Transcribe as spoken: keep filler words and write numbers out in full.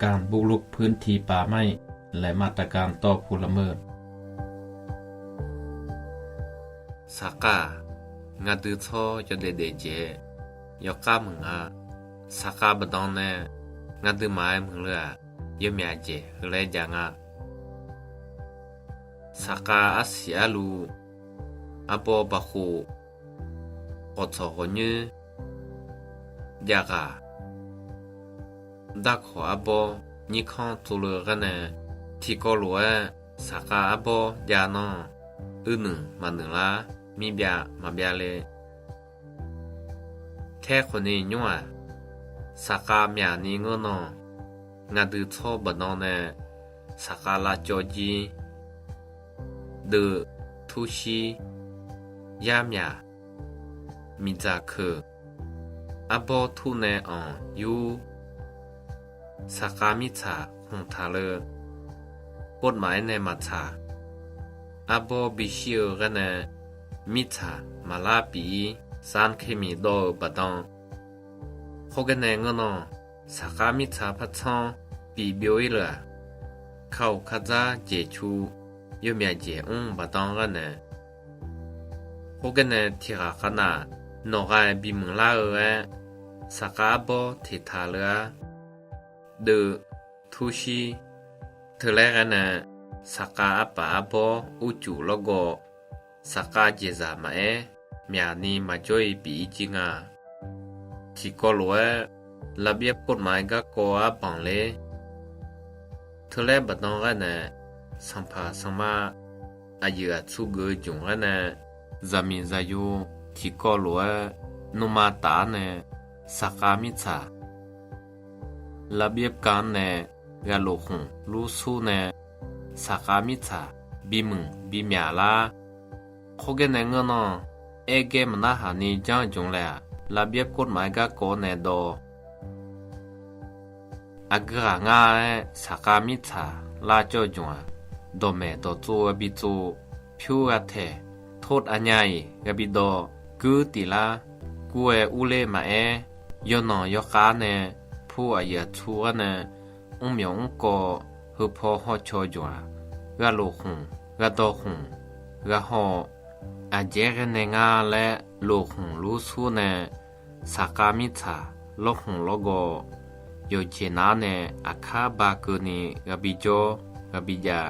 การบุกรุกพื้นที่ป่าไม้ และมาตรการต่อผู้ละเมิด Saqkaq-aq, ngadui tsawr yawdaef daef dzaeq-aer yawkhav muiq nga. Saqkaq baqdan nae ngadui maqaer muiqluf-aq, yawmyaq dzaeq heu laer jav nga. Saqkaq arsiq arluv, arbawr baqkhof, ghawqtsawq ghawqnyoer, javghaq, darkawq arbawr nyirkanr tsovluf ghaer nae, tiqkawv lof-aer saqkaq arbawr jav nar, uinuiq maqnuiq lar, mirbyav maqbyav le. Taer khawf ni nymr-aq, saqkaq myaq ni ngeur nan, ngadui tsawr baqdan nae saqkaq lavcawv jir, deuv, turshir, yarmyaq, miqdzaq keuq, arbawr tur nae anq yur, saqkaq mirtsaq khmq taq leu, กฎหมาย aer nae maqtsaq, arbawr bishir-eu ghaer nae mirtsaq maqlar pif-ir, สารเคมี dawv-eu baqdan. Khoergar nae ngeur nan, saqkaq mirtsaq partsanr pif byov-ir leu-aq, kaoq kadzar dzaeqcu, yawmyaq dzaeq mr baqdan ghaer nae, khoergar nae tiqghaq khav naf, nawqghaq bimuiq lar-eu-aer, saqkaq arbawr teq taq leu-ar, deuv, turshir, teu laer ghaer nae, saqkaq arpaf arbawr urcuf lawrgawv, saqkaq dzaeqzaq maqaer, myaq ni maqjawr-ir pif-ir jir nga. Tiqkawv lof-aer, ระเบียบกฎหมาย garkawv arbanq ler. Teu laer baqdan ghaer nae, sanqpaq sanqma aqyuif aqtsu geuf-eu jmq ghaer nae, zaqmiq zaqyo tiqkawv lof-aer nuima taf-ar nae, saqkaq mirtsaq ระเบียบการ nae ghaqlof khmq lur sur nae, saqkaq mirtsaq bimuiq bimyaq lar. Khoergar nae ngeur nan, aer gaer maqnarhaq ni janr jmq laer-aq, ระเบียบกฎหมาย garkawv nae dawv. Aqgeu ghaq nga-aer saqkaq mirtsaq lavcawv jmq-aq, dawqmaeq dawqtsov gharbi tsov, pyur ghataeq, โทษอาญา-iq gharbi dawv, guir tiflar, gur-aer urler maqaer, yawnanq yawkhav nae, pu aqyuif aqtsu ghaer nae, mrmyawf mrkawv, heupaw hawcaw jmq-aq, ghaqlof khmq, ghaqdawq khmq, ghaqhaw, aqjeq ghaer nae nga laer lof khmq lur sur nae, saqkaq mirtsaq lawr khmq lawrgawv, yawqjeq nav-ar nae aqkar ba keuvni gharbi jawr, gharbi jav.